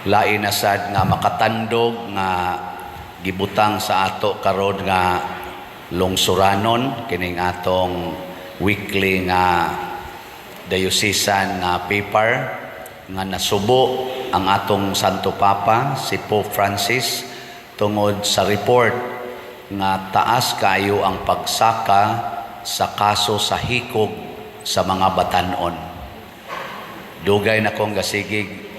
Lain na sad nga makatandog nga gibutang sa ato karon nga lungsuranon kining atong weekly nga diocesan nga paper nga nasubo ang atong Santo Papa, si Pope Francis, tungod sa report nga taas kayo ang pagsaka sa kaso sa hikog sa mga batanon. Dugay na kong gasigig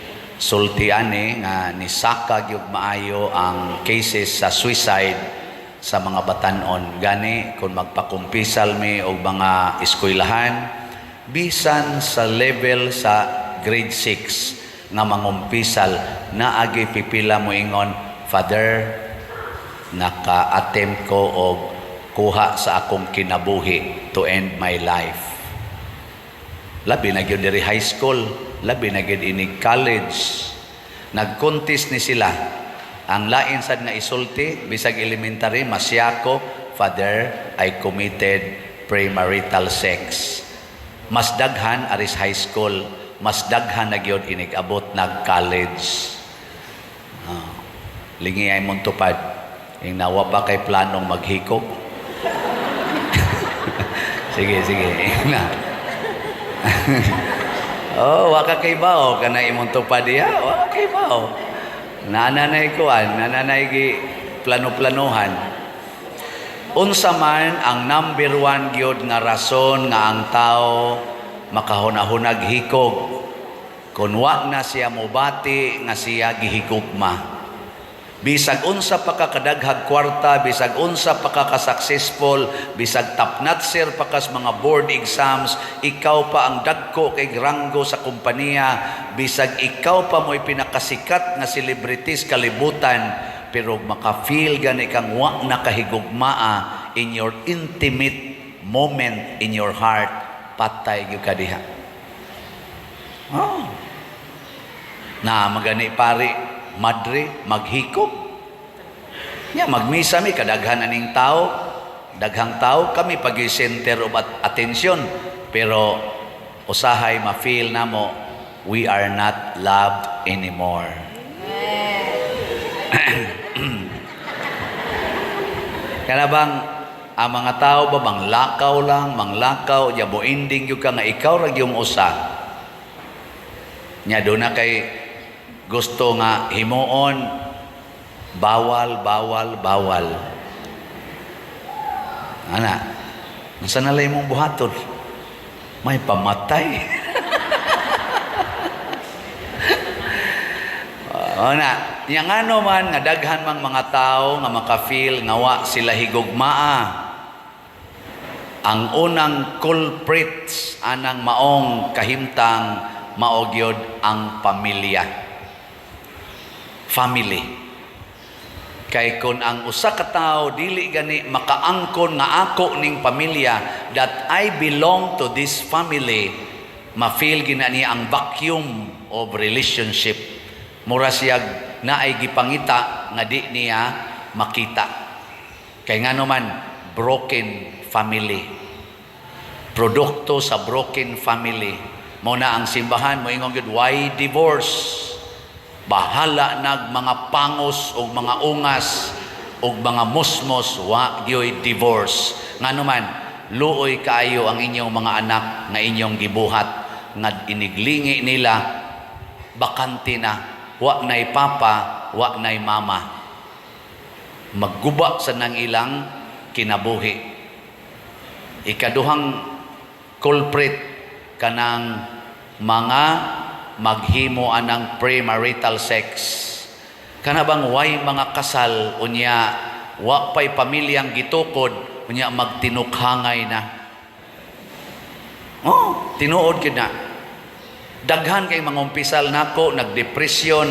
sulti ani nga nisaka gyud maayo ang cases sa suicide sa mga batanon. Gani kung magpakumpisal mi og mga eskwelahan, bisan sa level sa grade 6 nga mangumpisal, naagi pipila moingon, "Father, naka-attempt ko og kuha sa akong kinabuhi, to end my life." Labi na gyud diri high school, labi na gyud inig college. Nag-contest ni sila. Ang lain sad nga isulti, bisag elementary, masyako, "Father, I committed premarital sex." Mas daghan aris high school, mas daghan na gyud inig abot nag college. Ah, lingi ay mong tupad. Ing nawa pa kay planong maghikog. Sige, sige. Na. Oh, wa ka kay bao kana imong tupad diha, wa ka kay bao. Nananay kuan, nananay gi plano-planohan. Unsa man ang number one gyud nga rason nga ang tao makahuna-hunag hikog? Kung wa na siya mobati nga siya gihigugma. Bisag unsa pa ka kadaghag kwarta, bisag unsa pa ka ka-successful, bisag top notcher pa kas mga board exams, ikaw pa ang dagko kay ranggo sa kompanya, bisag ikaw pa mo'y pinakasikat nga celebrities kalibutan, pero maka-feel gani kang wa na kahigugmaa in your intimate moment in your heart, patay gyud ka diha. Oh. Na magani pare, madre, maghikog. Nya magmisa mi, kadaghan aning tao, daghang tao, kami pag center of attention, pero usahay ma-feel namo we are not loved anymore. Kana bang ang mga tao ba manglakaw lang, manglakaw, ya mo ending gyud ka nga ikaw ra gyud usa. Nya do na kay gusto nga himuon, bawal, bawal, bawal. Ana, unsa na lang imong buhaton? May pamatay. O na, nya ngano man nga daghan mang mga tao nga maka-feel nga wa sila higugmaa? Ang unang culprits anang maong kahimtang mao gyud ang pamilya. Family. Kay kung ang usa ka tawo dili gani makaangkon nga ako ning pamilya, that I belong to this family, ma-feel gina niya ang vacuum of relationship. Mura siya naay gipangita nga di niya makita. Kay ngano man, broken family. Produkto sa broken family. Mao na ang simbahan moingon gyud, why divorce? Bahala nag mga pangos og mga ungas og mga musmos, wa gyoy divorce. Ngano man, luoy kaayo ang inyong mga anak nga inyong gibuhat nga iniglingi nila, bakante na, wa nay papa, wa nay mama. Magguba sa nang ilang kinabuhi. Ikaduhang culprit, kanang mga maghimo anang premarital sex. Kana bang way mga kasal, unya wa pay pamilyang gitukod, unya magtinukhangay na. Oh, tinuod gyud na. Daghan kay mga umpisal nako nagdepresyon.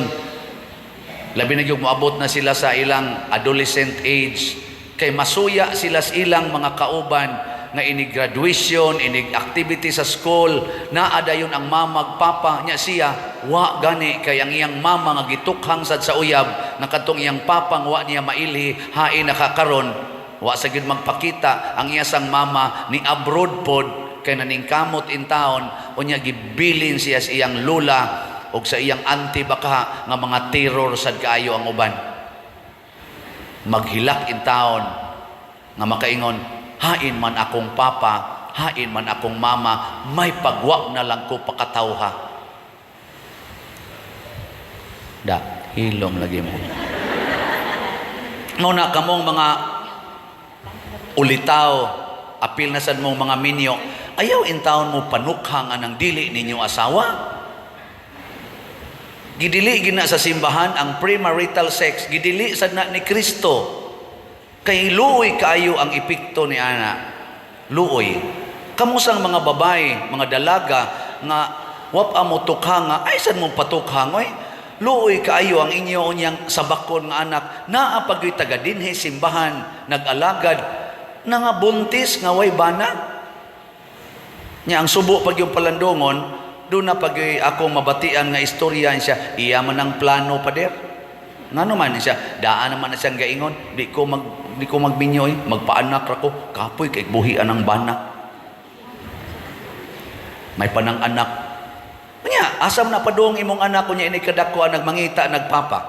Labi na gyud moabot na sila sa ilang adolescent age kay masuya sila sa ilang mga kauban nga inig graduation, inig activity sa school, naa dayon ang mama ug papa nya, siya wa gani, kay ang iyang mama nga gitukhang sad sa uyab nga kadtong iyang papa nga wa niya mailhi, hain nakakaron, wa sa gyud magpakita. Ang iya sang mama ni abroad pod kay naningkamot in town, unya gibilin siya sa iyang lula. ug sa iyang auntie baka nga mga terror sad kaayo ang uban. Maghilak in taon nga makaingon, "Hain man akong papa, hain man akong mama, may pagwa na lang ko pakatawha." Da, hilom lagi mo. Mao na kamong mga ulitaw, apil na sad mong mga minyo, ayaw in taon mo panukhang anang dili ninyo asawa. Gidili gina sa simbahan ang premarital sex, gidili sad na ni Kristo. Kay luoy kaayo ang epekto ni ana. Luoy. Kamusang mga babae, mga dalaga nga wa pa mo tukhang nga ay sad mo patukhang oy. Luoy kaayo ang inyo unyang sabakon nga anak naa pa gyud taga dinhi simbahan nag-alagad na nga buntis nga way bana. Nya ang subo pag yung palandongon, doon na pag ako mabatian nga istorya siya, iya man ang plano, pader. Ngano man siya, daan naman na siyang gaingon, di ko magminyo eh, magpaanak ra ko, kapoy kay buhian ang bana. May panang anak. Nya, asam na padung imong anak kunya ini kadako nagmangita nagpapa.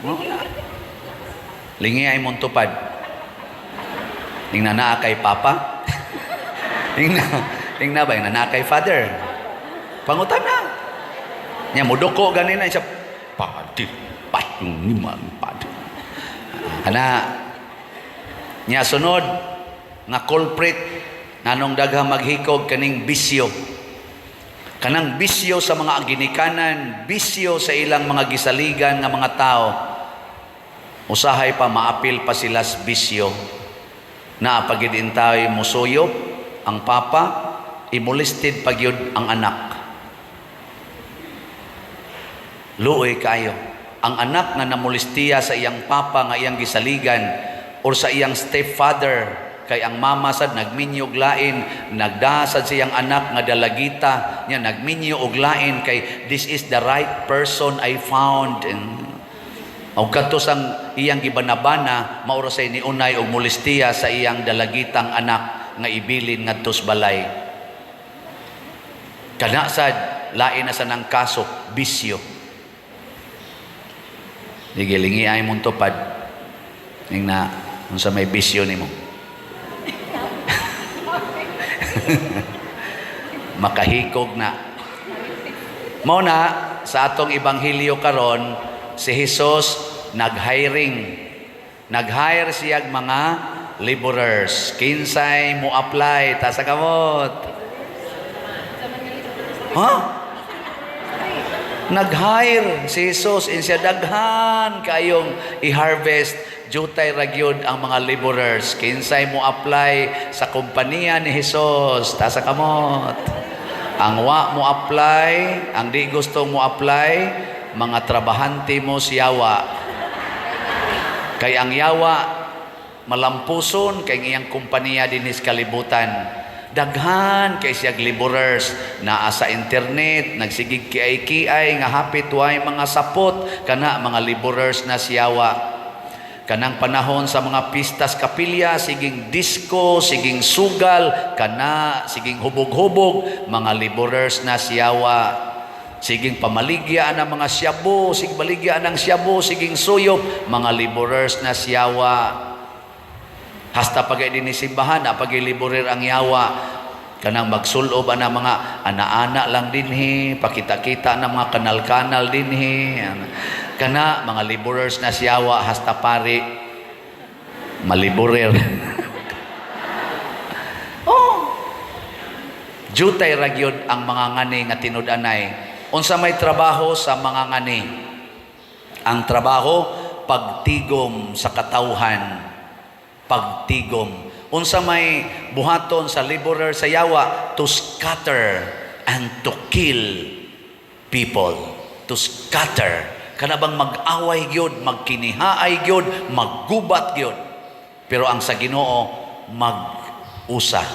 No, wala. Lingi ay mong tupad. Tingnan naa kay papa. Tingnan, tingnan ba, naa kay father. Pangutan na. Nya muduko ganina siya, padi, patong ni man padi. Kana nya sunod nga culprit nganong daghang maghikog kaning bisyo. Kanang bisyo sa mga ginikanan, bisyo sa ilang mga gisaligan nga mga tao. Usahay pa maapil pa sila sa bisyo. Naa pa gyud intay musuyop ang papa, i-molested pa gyud ang anak. Luoy kayo. Ang anak nga namolestiya sa iyang papa nga iyang gisaligan or sa iyang stepfather, kay ang mama sad nagminyo og lain, nagdasad sa iyang anak nga dalagita niya, nagminyo og lain kay "This is the right person I found." And og kadto sang iyang gibanabana, mao ra say niunay og molestiya sa iyang dalagitang anak nga ibilin ngadto sa balay. Kana sad lain na sa nang kaso, bisyo. Gilingi ay mong tupad. Ning na unsa may bisyo nimo. Makahikog na. Mao na sa atong ebanghelyo karon, si Jesus nag-hiring. Nag-hire siya mga laborers. Kinsay mo apply ta sa kamot? Ha? Nag-hire si Jesus in siya, daghan kayong i-harvest, jutay ra gyud ang mga laborers. Kinsay mo apply sa kompanya ni Jesus? Ta sa kamot. Ang wa mo apply, ang di gusto mo apply, mga trabahante mo siyawa. Kay ang yawa malampuson kay ang iyang kompanya dinhi sa kalibutan. Daghan kay siyag laborers naa sa internet, nagsigig kiay-kiay nga hapit way mga sapot, kana mga laborers na siyawa. Kanang panahon sa mga pistas kapilya, siging disco, siging sugal, kana siging hubog-hubog, mga laborers na siyawa. Siging pamaligya ang mga siyabo, sig baligya ang siyabo, siging suyop, mga laborers na siyawa. Hasta pag din simbahan, na pag laborer ang yawa, kanang magsulob ana mga ana-ana lang dinhi, pakita-kita na mga kanal-kanal dinhi. Kana mga laborers na siyawa, hasta pari maliborer. Oh. Jutay ra gyud ang mga ngani nga tinud-anay. Unsa may trabaho sa mga ngani? Ang trabaho, pagtigom sa katawhan. Pagtigom. Unsa may buhaton sa laborer sa yawa? To scatter and to kill people. To scatter. Kana bang mag-away gyud, magkinihaay gyud, maggubat gyud. Pero ang sa Ginoo, mag-usa,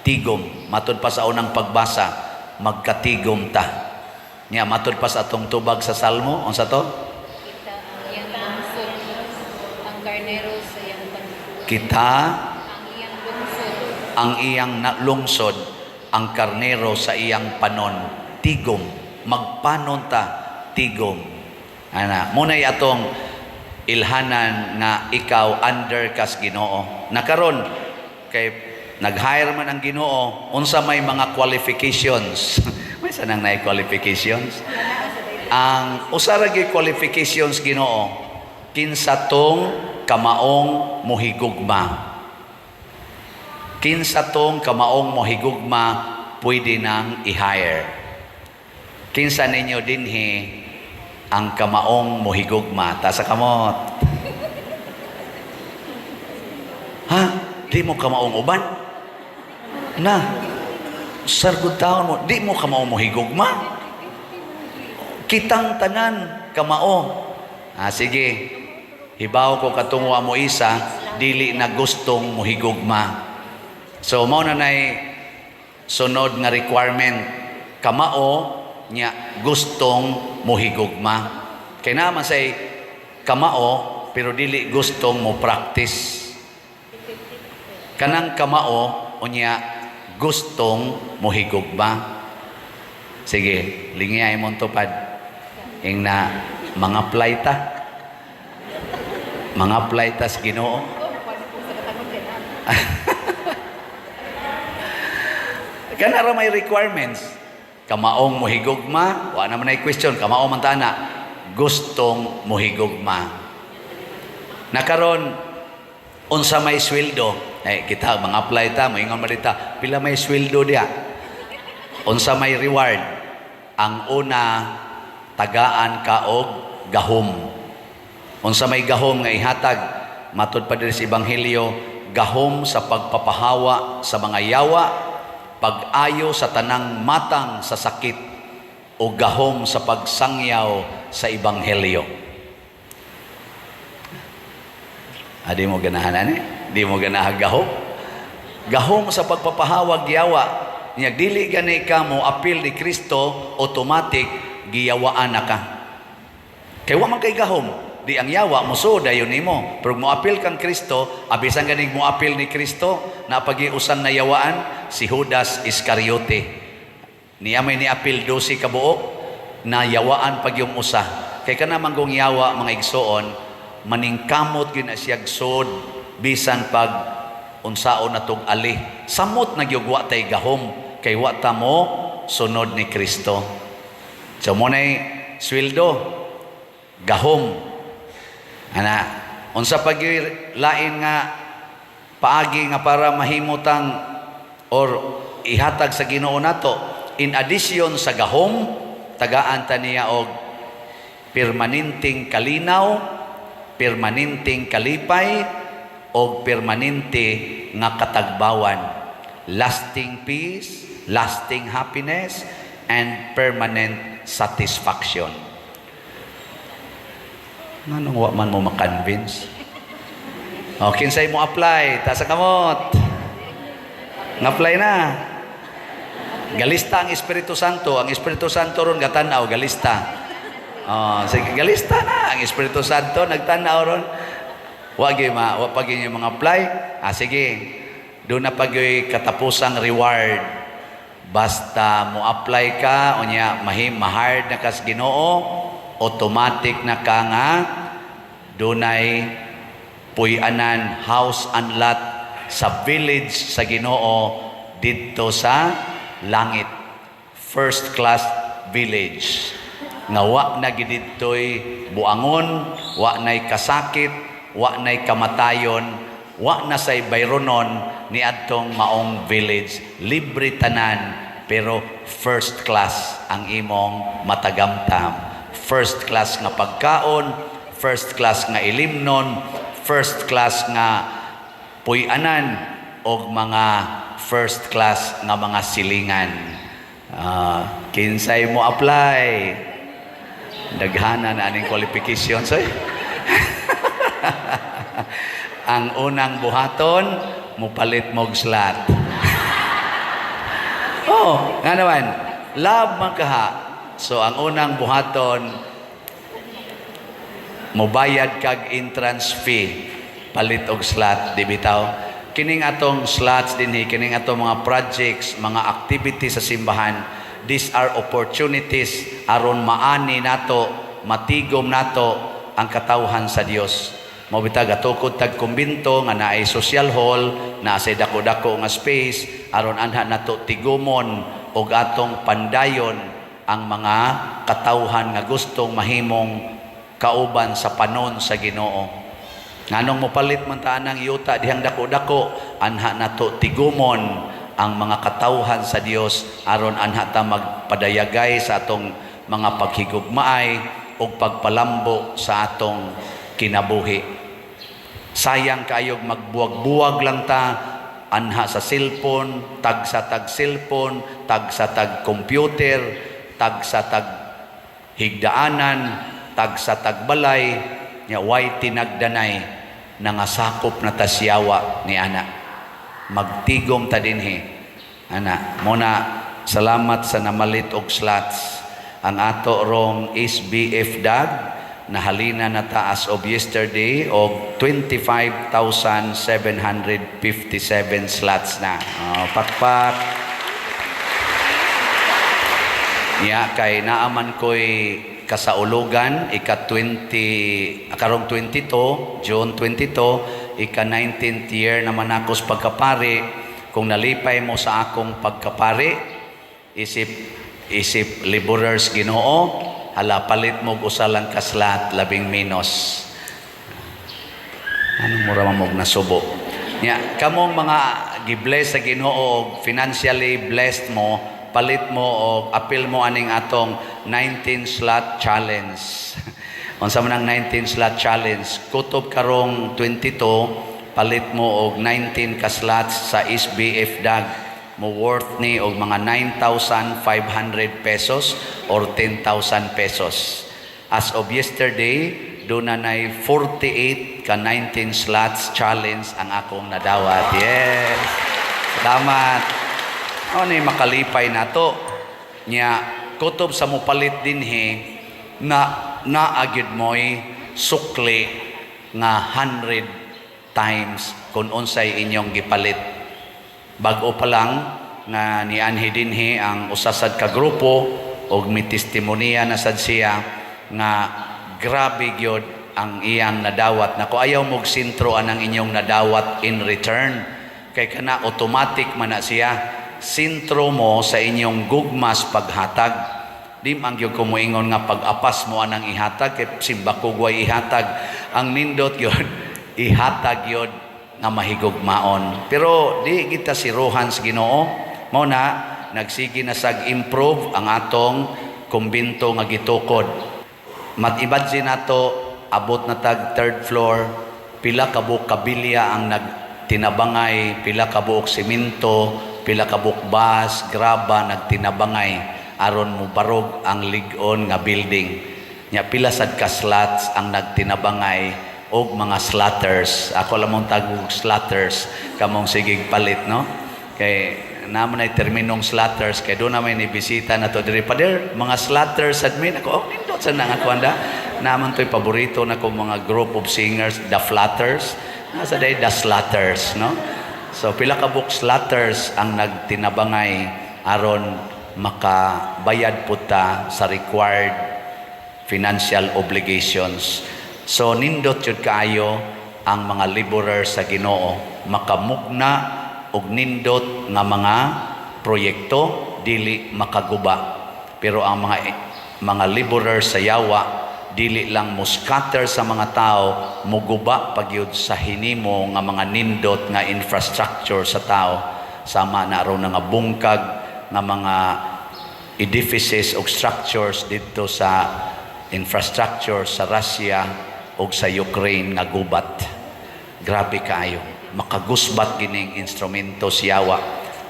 tigom. Matud pa sa unang pagbasa, magkatigom ta. Nya matud pa sa atong tubag sa Salmo, unsa to? Kita ang iyang lungsod, ang karnero sa iyang Kita ang iyang lungsod, ang iyang lungsod, ang karnero sa iyang panon. tigom, magpanon ta tigom. Ana, mao nay atong ilhanan nga ikaw under kas Ginoo. Nakaron kay nag-hire man ang Ginoo, unsa may mga qualifications? May sanang naay qualifications. Ang usa ra gyud qualifications Ginoo, kinsa tong kamaong mohigugma. Kinsa tong kamaong mohigugma, pwede nang i-hire. Kinsa ninyo dinhi ang kamaong mohigugma? Taas sa kamot. Ha? Di mo kamaong uban? Na, sargod taon mo, di mo kamaong mohigugma? Kitang tanan, kamao. Ah, sige. Hibaw ko katong wa mo isa, dili na gustong mohigugma. So, mao na nay sunod nga requirement. Kamao nya gustong mohigugma. Kay naman say kamao pero dili gustong mo practice. Kanang kamao unya gustong mohigugma. Sige, lingiyay mong tupad. Ing na mga apply ta. Mga apply ta sa Ginoo. Oh, pwede po sa katangod kay na. Kana ra may requirements. Kamaong mohigugma, wa naman ay question, kamao man tana, gustong mohigugma. Nakaron unsa may sweldo? Eh kita mga apply ta, moingon man ta, pila may sweldo diya? Unsa may reward? Ang una, tagaan ka og gahom. Unsa may gahom nga ihatag? Matud pa diri sa Ebanghelyo, gahom sa pagpapahawa sa mga yawa, pag-ayo sa tanang matang sa sakit, o gahom sa pagsangyaw sa Ebanghelyo. Ah, di mo ganahan ani? Di mo ganahan gahom? Gahom sa pagpapahawag yawa. Nya dili gani ka mo apil ni Kristo, automatic giyawaan na ka. Kay wa man kay gahom, di ang yawa mosuod dayon nimo. Pero mo apil kang Kristo, abisan ganig mo apil ni Kristo, napagiusan na yawaan si Judas Iscariote. Niya may niapil 12 ka buok na yawaan pag yung usa. Kay kana man kung yawa, mga igsoon, maningkamot gyud na siyag sud bisan pag unsaon na tog ali. Samot na gyud wa tay gahom kay wa ta mo sunod ni Kristo. So mo nay sweldo, gahom. Ana, unsa pa gyud lain nga paagi nga para mahimutang or ihatag sa Ginoo nato? In addition sa gahom, tagaan ta niya og permanenteng kalinaw, permanenteng kalipay, og permanente nga katagbawan. Lasting peace, lasting happiness, and permanent satisfaction. Nganong wa man mo makonvince? O, kinsay mo apply? Taas sa kamot. Nga-apply na. Galista ang Espiritu Santo. Ang Espiritu Santo ron gatanaw, galista. Oh, sige, galista na. Ang Espiritu Santo nagtanaw ron. Wa pag yung mga apply. Ah, sige. Doon na pag yung katapusang reward. Basta mo apply ka, unya mahim ma-hired na kas Ginoo, automatic na ka nga dunay puy-anan, house and lot sa village sa Ginoo didto sa langit. First class village. Nga wa na gididtoy buangon, wa na'y kasakit, wa na'y kamatayon, wa na say bayronon ni adtong maong village. Libre tanan, pero first class ang imong matagamtam. First class nga pagkaon, first class nga ilimnon, first class nga puy-anan, og mga first class nga mga silingan. Kinsay mo apply? Daghana na aning qualifications eh. Ang unang buhaton, mupalit mog slot. Oh, nga naman, love man kaha. So ang unang buhaton, mubayad kag entrance fee, palit og slot, di bitaw? Kining atong slots dinhi, kining atong mga projects, mga activities sa simbahan, These are opportunities aron maani nato, matigom nato ang katawhan sa Dios. Mao bitaw gatukod tag kumbinto nga naay social hall, naa say dako-dako nga space aron anha nato tigumon og atong pandayon ang mga katawhan nga gustong mahimong kauban sa panon sa Ginoo. Nganong mopalit man ta anang yuta dihang dako-dako, anha nato tigumon ang mga katawhan sa Dios aron anha ta magpadayagay sa atong mga paghigugmaay ug pagpalambo sa atong kinabuhi. Sayang kaayog magbuwag-buwag lang ta anha sa cellphone, tag sa tag cellphone, tag sa tag computer, tag sa tag higdaanan, tag sa tagbalay, nya way tinagdanay nangasakop na ta siyawa ni ana. Magtigom ta dinhi. Ana, muna salamat sa namalit og slots. Ang ato rong SBF DAG nahalina na ta as of yesterday og 25,757 slots na. Oh, pakpak. Niya kay naaman ko'y kasaulugan ika 20 karong 22, June 22, ika 19th year naman ako sa pagkapari. Kung nalipay mo sa akong pagkapari isip isip laborers Ginoo, hala, palit mo og usa lang ka slot, labing menos. Anong mura man mo nasubo nya kamong mga gibless sa Ginoo og financially blessed mo, palit mo og apil mo aning atong 19 slot challenge. Unsa man ang 19 slot challenge? Kutob karong 22, palit mo og 19 ka slots sa SBF DAG. Mo worth ni og mga 9,500 pesos or 10,000 pesos. As of yesterday, doon na nay 48 ka 19 slots challenge ang akong nadawat. Yes. Salamat. Ano ni makalipay nato. Nya kutob sa mopalit dinhi na naagid mo'y sukli nga 100 times kung unsay inyong gipalit. Bag-o pa lang nga nianhi dinhi ang usasad ka grupo og mi testimonya na sad siya nga grabe gyud ang iyang nadawat. Nako, ayaw mog sentro anang inyong nadawat in return kay kana automatic man na siya. Sentro mo sa inyong gugmas paghatag. Di man gyud ko moingon nga pag-apas mo anang ihatag kay simbako way ihatag. Ang nindot gyud, ihatag gyud nga mahigugmaon. Pero di kita siruhan sa Ginoo. Mao na nagsige na sag improve ang atong kumbinto nga gitukod. Mat-imagine nato, abot na tag third floor, pila ka buok kabilya ang nagtinabangay, pila ka buok semento, pila ka buok bus, graba nagtinabangay aron mo barog ang lig-on nga building. Nya pila sad ka slots ang nagtinabangay og mga slatters. Ako lang mong tagog slatters kamong sigig palit, no? Kay naman ay terminong slatters kay doon naman ni bisita na to diri, "Pader, mga slatters admin ako." Oh, nindot sa nang ako anda naman to'y paborito na ko mga group of singers, The Flatters. Nasa day The Slatters, no? So pila ka buok slatters ang nagtinabangay aron makabayad pud ta sa required financial obligations. So nindot jud kaayo ang mga laborers sa Ginoo, makamugna og nindot nga mga proyekto, dili makaguba. Pero ang mga laborers sa yawa, dili lang mo scatter sa mga tao, muguba pagyud sa hinimo nga mga nindot nga infrastructure sa tao, sama na aron nga bungkag nga mga edifices o structures dito sa infrastructure sa Russia o sa Ukraine nga gubat. Grabe kaayo. Makagusbat gining instrumento siyawa.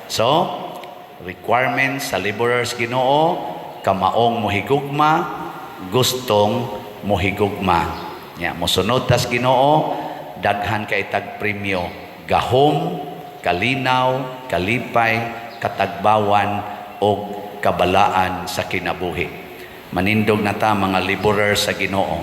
So, requirements sa laborers Ginoo: kamaong mohigugma, gustong mohigugma. Nya mosunod tas Ginoo, daghan kay tag premyo, gahom, kalinaw, kalipay, katagbawan og kabalaan sa kinabuhi. Manindog na ta, mga laborers sa Ginoo.